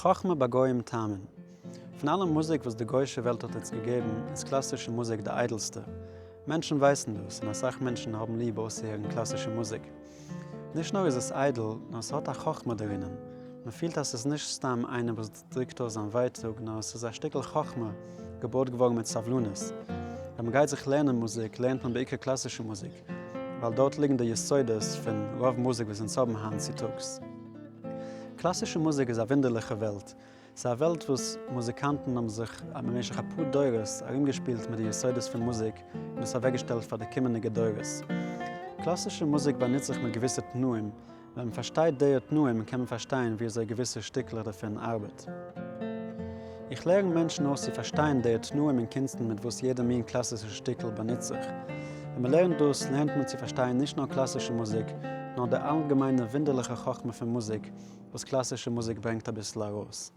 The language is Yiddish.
חכמה בגוים תאמין. פון אלע מוזיק וואס די גוישע וועלט האט אונז געגעבן, איז קלאסישע מוזיק די איידלסטע. מענטשן ווייסן דאס, און אסאך מענטשן האבן ליב אויסצוהערן קלאסישע מוזיק. נישט נאר איז עס איידל, נאר ס'האט א חכמה דערינען. מ'פילט אז ס'איז נישט סתם איינער וואס דרוקט אויס זיין ווייטאג, נאר ס'איז א שטיקל חכמה געבויט געווארן מיט סבלנות. ווען מ'גייט זיך לערנען מוזיק, לערנט מען בעיקר קלאסישע מוזיק, ווייל דארט ליגן די יסודות פון רוב מוזיק וואס אונז האבן היינט צוטאגס. קלאסישע מוזיק איז א וואונדערליכע וועלט. ס'איז א וועלט וואס מוזיקאנטן האבן זיך במשך אפאר דורות ארומגעשפילט מיט די יסודות פון מוזיק און דאס אוועקגעשטעלט פאר די קומענדיגע דורות. קלאסישע מוזיק באנוצט זיך מיט געוויסע תנאים, ווען מען פארשטייט די תנאים קען מען פארשטיין ווי אזוי געוויסע שטיקלעך דערפון ארבעט. איך לערן מענטשן אויס צו פארשטיין די תנאים און קונסטן מיט וואס יעדע מין קלאסישע שטיקל באנוצט זיך. ווען מען לערנט דאס לערנט מען צו פארשטיין נישט נאר קלאסישע מוזיק, נאר די אלגעמיינע וואונדערליכע חכמה פון מוזיק וואס קלאסישע מוזיק ברענגט אביסל ארויס.